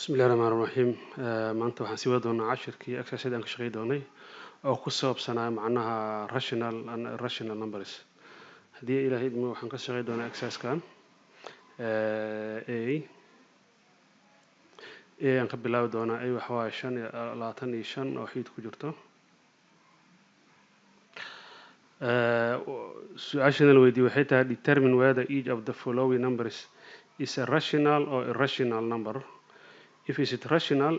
Bismillahi raxmaani raxiim. Maanta waxaan sii wadi doonaa cashirkii exercise aan ka shaqey doonay oo ku saabsanaa macnaha rational and irrational numbers. Haddii Ilaahay idmo, waxaan ka shaqey doonaa exercise-kan. A aan ka bilaabi doonaa. A waxa waaye shan iyo labaatan iyo shan oo xidid ku jirto. Su-aashana la weydiiyey waxay tahay: determine whether each of the following numbers is a rational or irrational number. If is it rational,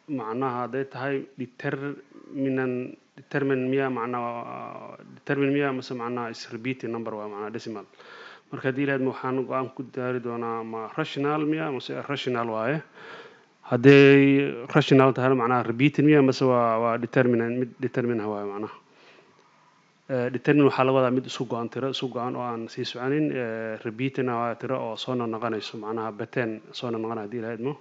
macnaha hadday tahay determinant, determine miya, macnaha determine miya, mase macnaha is repeating number waa macnaha decimal. Marka haddii ilahayd waxaan go-aan ku daari doonaa ma rational miya mase irrational waaye. Hadday rational tahayna, macnaha repeating miya mase waa determinant, mid determinant waaye. Macnaha determine waxaa laga wadaa mid isku go-an, tiro isku go-an oo aan sii soconin. Repeating waa tiro oo soo noqnoqonayso, macnaha pattern soo noqnoqonaya, haddii ilahayd mo.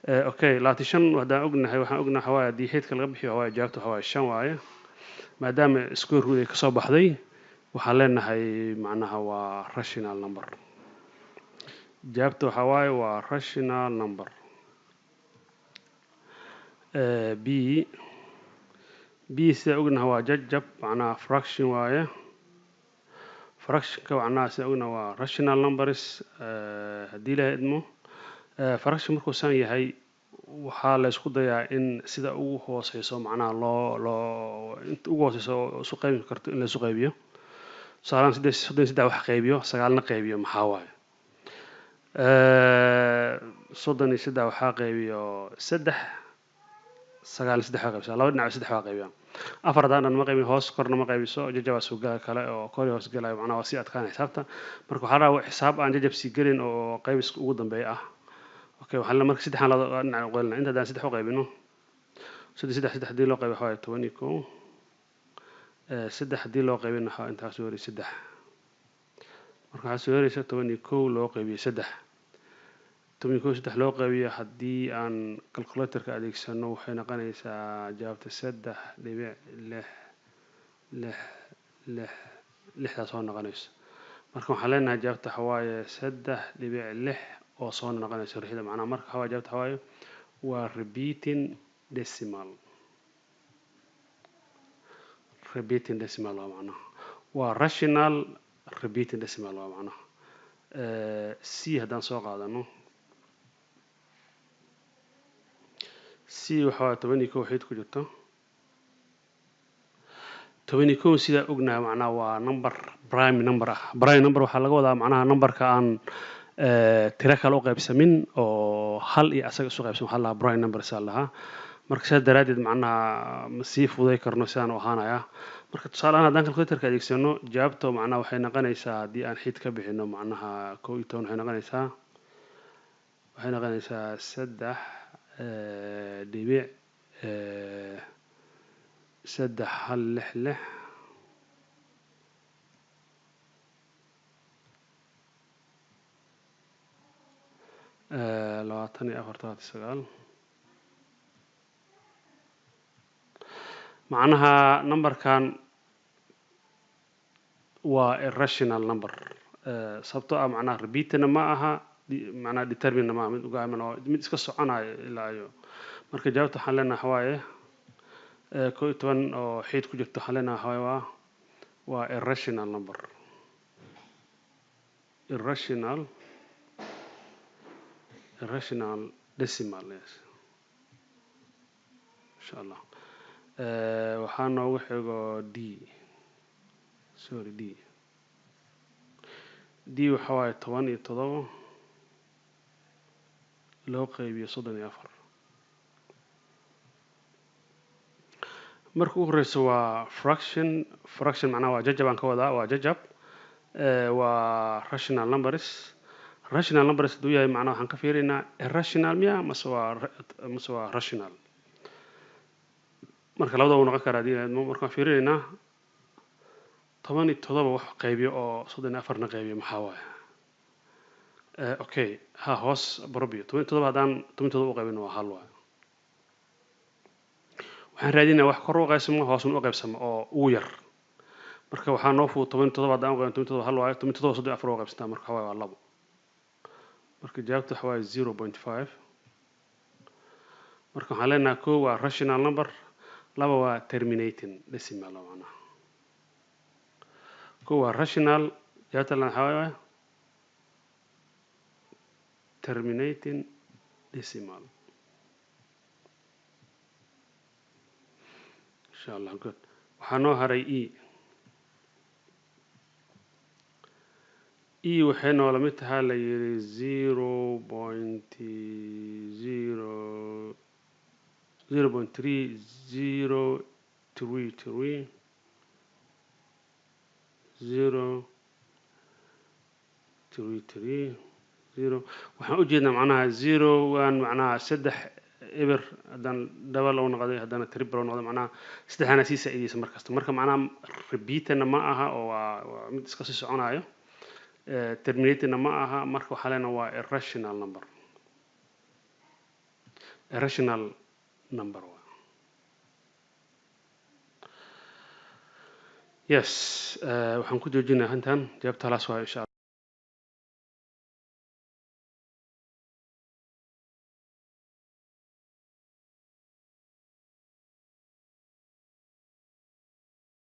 Okay, 25 haddaan ognahay, waxaan ognahay waxaa waaye haddii xididka laga bixiyo, waxaa waaye jawaabta waxaa waaye shan waaye. Maadaama square root ay kasoo baxday, waxaan leenahay macnaha waa rational number. Jawaabta waxaa waaye waa rational number. B sida ognahay waa jajab, macnaha fraction waaye. Fractionka macnaha sida ognahay waa rational numbers. Haddii Ilaahay idmo, fraction markuu san yahay, waxaa la isku dayaa in sida ugu hooseyso, macnaha loo inta ugu hooseyso oo isu qaybi karto in la isu qaybiyo. Tusaalaan siddeed 33 wax qaybiyo, sagaalna qaybiyo, maxaa waaye? 33 waxaa qaybiyo saddex, sagaal saddex waa qaybsaa, laba dhinac saddex waa qaybiyaan. Afar haddaan dhan ma qaybin, hoos korna ma qaybiso, jajabaa soo gala kale oo kor iyo hoos galayo, macnaha waa sii adkaanaya xisaabta. Marka waxaa rabaa xisaab aan jajab sii gelin oo qaybiska ugu dambeeya ah. Okay, waxaan le marka saddexaan laba dhinac u qaybina. Inta haddaan saddex u qaybino, 33 saddex haddii loo qaybiyo waxaa waaye 11. Saddex haddii loo qaybino, waxaa intaa soo horeysa saddex. Marka waxaa soo horeysa 11 loo qaybiyo saddex. 11 saddex loo qaybiyo, haddii aan calculatorka adeegsano, waxay noqonaysaa jawaabta 3.6666, lixdaas soo noqonayso. Marka waxaan leenahay jawaabta waxaa waaye 3.6 oo soo noqonayso rixda. Macnaha marka waxaa waaye jawaabta waxaa waaye waa repeating decimal. Repeating decimal waa macnaha waa rational repeating decimal waa macnaha. C haddaan soo qaadano, C waxa waa 11 xidid ku jirto. 11 sidaa ognahay macnaha waa number prime number ah. Prime number waxaa laga wadaa macnaha numberka aan tiro kale u qaybsamin oo hal iyo asaga isu qaybsan, waxaa la dhahaa prime number saa lahaa. Marka sidaas daraaddeed macnaha ma sii fuday karno, sidaan u ahaanaya. Marka tusaale ahaan haddaan calculatorka adeegsano, jawaabta macnaha waxay noqonaysaa haddii aan xidid ka bixino macnaha 11, waxay noqonaysaa 3 dhibic 3166. 24 39. Macnaha numberkan waa irrational number, sababtoo ah macnaha repeatina ma aha, macnaha determinna ma aha, mid ugaaman oo mid iska soconayo ilaa iyo. Marka jawaabta waxaan leenahay waxa waaye 11 oo xidid ku jirto, waxaan leenahay waxa waaye waa irrational number, irrational decimal, yes, insha Allah. Waxaa noogu xigo D, sorry, D. D waxa waaye 17 loo qaybiyo 34. Marka ugu horeyso waa fraction. Fraction macnaha waa jajab aan ka wadaa, waa jajab. Waa rational numbers. Rational numbers hadduu yahay, macnaha waxaan ka fiirinaa irrational miya mase waa rational. Marka labada wuu noqon karaa haddii marka waan fiirinaynaa 17 wax qaybiyo oo 34-na qaybiyo, maxaa waaye? Okay, ha hoos barobiyo 17 haddaan 17 u qaybino waa hal waaye. Waxaan raadinayaa wax kor u qaybsamo, hoosna u qaybsamo oo ugu yar. Marka waxaa noo fudud 17 haddaan u qaybino 17 hal waaye, 17 34 u qaybsantaa, marka waxaa waaye waa labo. Marka jawaabta waxa waaye 0.5. Marka waxaan leenahay, kow waa rational number, laba waa terminating decimal. Macnaha kow waa rational, jawaabta labaad waxaa waaye terminating decimal, insha Allah. Good. Waxaa noo haray e. E waxay noola mid tahaa la yidhi 0.0 0.3033 0330. Waxaan u jeednaa macnaha zero one, macnaha saddex eber, haddana double oo noqday, haddana triple oo noqday, macnaha saddexaana sii saa-ideysa mar kasta. Marka macnaha repeatna ma aha oo waa mid iska sii soconayo, terminatingna ma aha. Marka waxaa leenahay waa irrational number, irrational number waa. Yes, waxaan ku joojinaa intan. Jawaabta halaas waa, insha Allah.